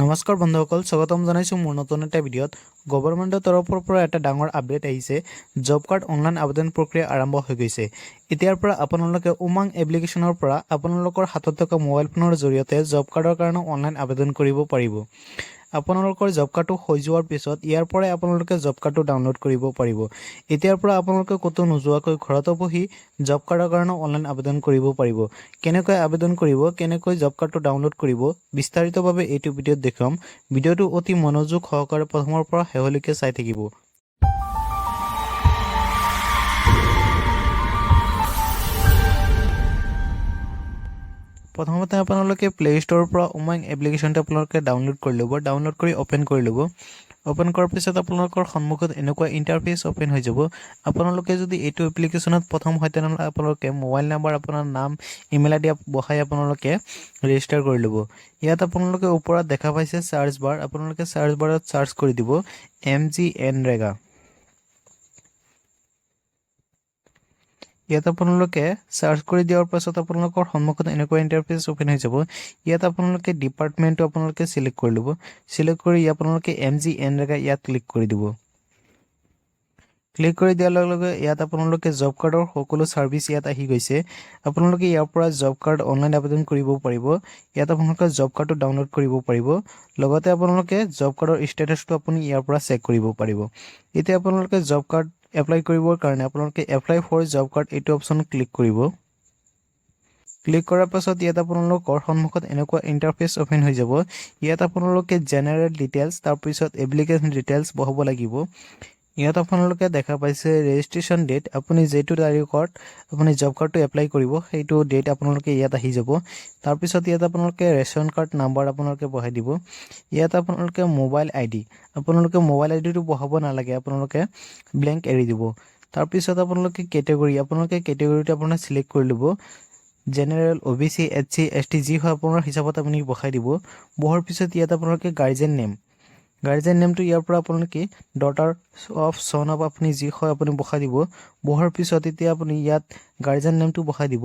নমস্কাৰ বন্ধুসকল, স্বাগতম জনাইছোঁ মোৰ নতুন এটা ভিডিঅ'ত। গভৰ্ণমেণ্টৰ তৰফৰ পৰা এটা ডাঙৰ আপডেট আহিছে। জব কাৰ্ড অনলাইন আবেদন প্ৰক্ৰিয়া আৰম্ভ হৈ গৈছে। এতিয়াৰ পৰা আপোনালোকে উমাং এপ্লিকেশ্যনৰ পৰা আপোনালোকৰ হাতত থকা মোবাইল ফোনৰ জৰিয়তে জব কাৰ্ডৰ কাৰণে অনলাইন আবেদন কৰিব পাৰিব। আপোনালোকৰ জব কাৰ্ডটো হৈ যোৱাৰ পিছত ইয়াৰ পৰাই আপোনালোকে জব কাৰ্ডটো ডাউনলোড কৰিব পাৰিব। এতিয়াৰ পৰা আপোনালোকে ক'তো নোযোৱাকৈ ঘৰতে বহি জব কাৰ্ডৰ কাৰণে অনলাইন আবেদন কৰিব পাৰিব। কেনেকৈ আবেদন কৰিব, কেনেকৈ জব কাৰ্ডটো ডাউনলোড কৰিব, বিস্তাৰিতভাৱে এইটো ভিডিঅ'ত দেখুৱাম। ভিডিঅ'টো অতি মনোযোগ সহকাৰে প্ৰথমৰ পৰা শেষলৈকে চাই থাকিব। প্ৰথমতে আপোনালোকে প্লে' ষ্ট'ৰৰ পৰা উমাং এপ্লিকেশ্যনটো আপোনালোকে ডাউনলোড কৰি ল'ব। ডাউনলোড কৰি অ'পেন কৰি ল'ব। অ'পেন কৰাৰ পিছত আপোনালোকৰ সন্মুখত এনেকুৱা ইণ্টাৰফেচ অ'পেন হৈ যাব। আপোনালোকে যদি এইটো এপ্লিকেশ্যনত প্ৰথম হয়, তেনেহ'লে আপোনালোকে মোবাইল নাম্বাৰ, আপোনাৰ নাম, ইমেইল আই ডি বহাই আপোনালোকে ৰেজিষ্টাৰ কৰি ল'ব। ইয়াত আপোনালোকে ওপৰত দেখা পাইছে চাৰ্চ বাৰ। আপোনালোকে চাৰ্চ বাৰত চাৰ্চ কৰি দিব এমজিএনৰেগা। ইয়াত আপোনালোকে চাৰ্চ কৰি দিয়াৰ পাছত আপোনালোকৰ সন্মুখত এনেকুৱা ইণ্টাৰফেচ অ'পেন হৈ যাব। ইয়াত আপোনালোকে ডিপাৰ্টমেণ্টটো আপোনালোকে চিলেক্ট কৰি ল'ব। চিলেক্ট কৰি আপোনালোকে এমজিএনৰেগা ইয়াত ক্লিক কৰি দিব। ক্লিক কৰি দিয়াৰ লগে লগে ইয়াত আপোনালোকে জব কাৰ্ডৰ সকলো ছাৰ্ভিচ ইয়াত আহি গৈছে। আপোনালোকে ইয়াৰ পৰা জব কাৰ্ড অনলাইন আবেদন কৰিব পাৰিব। ইয়াত আপোনালোকে জব কাৰ্ডটো ডাউনলোড কৰিব পাৰিব। লগতে আপোনালোকে জব কাৰ্ডৰ ষ্টেটাছটো আপুনি ইয়াৰ পৰা চেক কৰিব পাৰিব। এতিয়া আপোনালোকে জব কাৰ্ড এপ্লাই কৰিবৰ কাৰণে আপোনালোকে এপ্লাই ফৰ জব কাৰ্ড এইটো অপশ্যন ক্লিক কৰিব। ক্লিক কৰাৰ পাছত ইয়াত আপোনালোকৰ সন্মুখত এনেকুৱা ইণ্টাৰফেচ অ'পেন হৈ যাব। ইয়াত আপোনালোকে জেনেৰেল ডিটেইলছ, তাৰপিছত এপ্লিকেশ্যন ডিটেইলছ বহাব লাগিব। ইয়াত আপোনালোকে দেখা পাইছে ৰেজিষ্ট্ৰেশ্যন ডেট। আপুনি যিটো তাৰিখত আপুনি জব কাৰ্ডটো এপ্লাই কৰিব, সেইটো ডেট আপোনালোকে ইয়াত আহি যাব। তাৰপিছত ইয়াত আপোনালোকে ৰেচন কাৰ্ড নাম্বাৰ আপোনালোকে বহাই দিব। ইয়াত আপোনালোকে মোবাইল আই ডি, আপোনালোকে মোবাইল আই ডিটো বহাব নালাগে, আপোনালোকে ব্লেংক এৰি দিব। তাৰপিছত আপোনালোকে কেটেগৰী, আপোনালোকে কেটেগৰীটো আপোনাৰ চিলেক্ট কৰি ল'ব। General, O' B C, S C, S T যি হয় আপোনাৰ হিচাপত আপুনি বহাই দিব। বহোৱাৰ পিছত ইয়াত আপোনালোকে গাৰ্জেন নেম, গাৰ্জেন নেমটো ইয়াৰ পৰা আপোনালোকে ডটাৰ অফ, ছন অফ আপুনি যি হয় আপুনি বহাই দিব। বহোৱাৰ পিছত এতিয়া আপুনি ইয়াত গাৰ্জেন নেমটো বহাই দিব।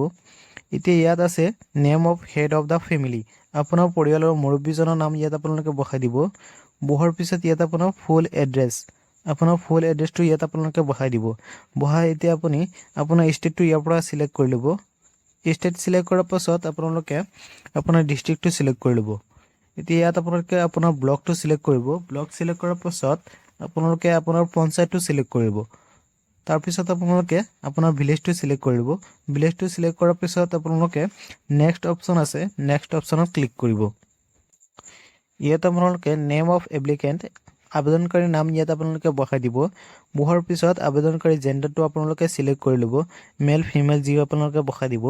এতিয়া ইয়াত আছে name of head of the family। আপোনাৰ পৰিয়ালৰ মুৰব্বীজনৰ নাম ইয়াত আপোনালোকে বহাই দিব। বহোৱাৰ পিছত ইয়াত আপোনাৰ ফুল এড্ৰেছ, আপোনাৰ ফুল এড্ৰেছটো ইয়াত আপোনালোকে বহাই দিব। বহাই এতিয়া আপুনি আপোনাৰ ষ্টেটটো ইয়াৰ পৰা চিলেক্ট কৰি ল'ব। ষ্টেট চিলেক্ট কৰাৰ পাছত আপোনালোকে আপোনাৰ ডিষ্ট্ৰিক্টটো চিলেক্ট কৰি ল'ব। এতিয়া ইয়াত আপোনালোকে আপোনাৰ ব্লকটো চিলেক্ট কৰিব। ব্লক চিলেক্ট কৰাৰ পাছত আপোনালোকে আপোনাৰ পঞ্চায়তটো চিলেক্ট কৰিব। তাৰপিছত আপোনালোকে আপোনাৰ ভিলেজটো চিলেক্ট কৰিব। ভিলেজটো চিলেক্ট কৰাৰ পিছত আপোনালোকে নেক্সট অপশ্যন আছে, নেক্সট অপশ্যনত ক্লিক কৰিব। ইয়াত আপোনালোকে নেম অফ এপ্লিকেণ্ট, আবেদনকাৰীৰ নাম ইয়াত আপোনালোকে বহাই দিব। বহোৱাৰ পিছত আবেদনকাৰী জেণ্ডাৰটো আপোনালোকে চিলেক্ট কৰি ল'ব। মেল, ফিমেল যি আপোনালোকে বহাই দিব।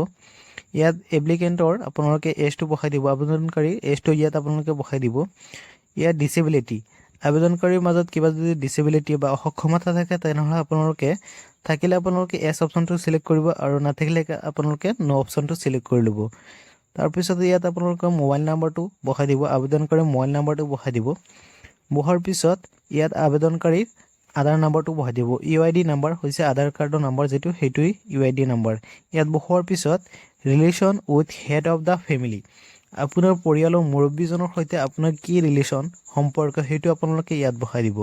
ইয়াত এপ্লিকেণ্টৰ আপোনালোকে এজটো বহাই দিব। আবেদনকাৰীৰ এজটো ইয়াত আপোনালোকে বহাই দিব। ইয়াত ডিচেবিলিটি, আবেদনকাৰীৰ মাজত কিবা যদি ডিচেবিলিটি বা অসক্ষমতা থাকে, তেনেহ'লে আপোনালোকে থাকিলে আপোনালোকে এছ অপশ্যনটো চিলেক্ট কৰিব আৰু নাথাকিলে আপোনালোকে ন' অপশ্যনটো চিলেক্ট কৰি ল'ব। তাৰপিছত ইয়াত আপোনালোকে মোবাইল নাম্বাৰটো বহাই দিব। আবেদনকাৰীৰ মোবাইল নাম্বাৰটো বহাই দিব। বহোৱাৰ পিছত ইয়াত আবেদনকাৰীৰ আধাৰ নাম্বাৰটো বহাই দিব। ইউ আই ডি নাম্বাৰ হৈছে আধাৰ কাৰ্ডৰ নাম্বাৰ যিটো, সেইটোৱেই ইউ আই ডি নাম্বাৰ। ইয়াত বহোৱাৰ পিছত relation with head of the family, আপোনাৰ পৰিয়ালৰ মুৰব্বীজনৰ সৈতে আপোনাৰ কি ৰিলেশ্যন, সম্পৰ্ক, সেইটো আপোনালোকে ইয়াত বহাই দিব।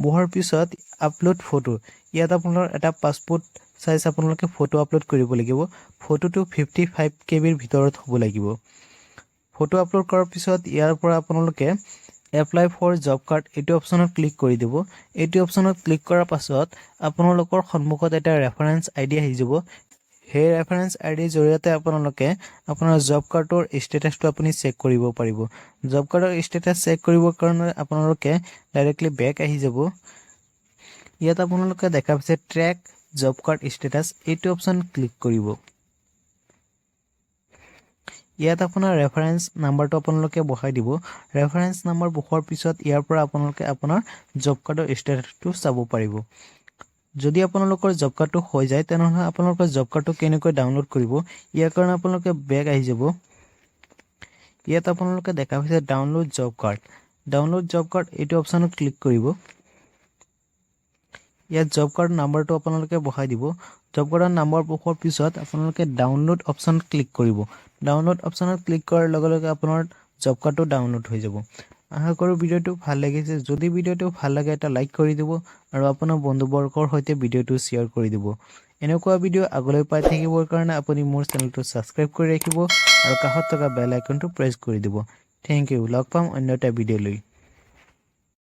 বহোৱাৰ পিছত আপলোড ফটো, ইয়াত আপোনাৰ এটা পাছপোৰ্ট চাইজ আপোনালোকে ফটো আপলোড কৰিব লাগিব। ফটোটো 55 কেবিৰ ভিতৰত হ'ব লাগিব। ফটো আপলোড কৰাৰ পিছত ইয়াৰ পৰা আপোনালোকে এপ্লাই ফৰ জব কাৰ্ড এইটো অপশ্যনত ক্লিক কৰি দিব। এইটো অপশ্যনত ক্লিক কৰাৰ পাছত আপোনালোকৰ সন্মুখত এটা ৰেফাৰেঞ্চ আই ডি আহি যাব। সেই ৰেফাৰেঞ্চ আই ডিৰ জৰিয়তে আপোনালোকে আপোনাৰ জব কাৰ্ডৰ ষ্টেটাছটো আপুনি চেক কৰিব পাৰিব। জব কাৰ্ডৰ ষ্টেটাছ চেক কৰিবৰ কাৰণে আপোনালোকে ডাইৰেক্টলি বেক আহি যাব। ইয়াত আপোনালোকে দেখা পাইছে ট্ৰেক জব কাৰ্ড ষ্টেটাছ, এইটো অপশ্যন ক্লিক কৰিব। ইয়াত আপোনাৰ ৰেফাৰেঞ্চ নাম্বাৰটো আপোনালোকে বহাই দিব। ৰেফাৰেঞ্চ নাম্বাৰ বহোৱাৰ পিছত ইয়াৰ পৰা আপোনালোকে আপোনাৰ জব কাৰ্ডৰ ষ্টেটাছটো চাব পাৰিব। যদি আপোনালোকৰ জব কাৰ্ডটো হৈ যায়, তেনেহ'লে আপোনালোকৰ জব কাৰ্ডটো কেনেকৈ ডাউনলোড কৰিব? ইয়াৰ কাৰণে আপোনালোকে বেক আহি যাব। ইয়াত আপোনালোকে দেখা পাইছে download job card। Download job card এইটো অপশ্যনত ক্লিক কৰিব। ইয়াত জব কাৰ্ড নাম্বাৰটো আপোনালোকে বহাই দিব। জব কাৰ্ডৰ নাম্বাৰ বহোৱাৰ পিছত আপোনালোকে ডাউনলোড অপশ্যনত ক্লিক কৰিব। ডাউনলোড অপশ্যনত ক্লিক কৰাৰ লগে লগে আপোনাৰ জব কাৰ্ডটো ডাউনলোড হৈ যাব। আশা কৰোঁ ভিডিঅ'টো ভাল লাগিছে। যদি ভিডিঅ'টো ভাল লাগে, এটা লাইক কৰি দিব আৰু আপোনাৰ বন্ধুবৰ্গৰ সৈতে ভিডিঅ'টো শ্বেয়াৰ কৰি দিব। এনেকুৱা ভিডিঅ' আগলৈ পাই থাকিবৰ কাৰণে আপুনি মোৰ চেনেলটো ছাবস্ক্ৰাইব কৰি ৰাখিব আৰু কাষত থকা বেল আইকনটো প্ৰেছ কৰি দিব। Thank U. লগ পাম অন্য এটা ভিডিঅ' লৈ।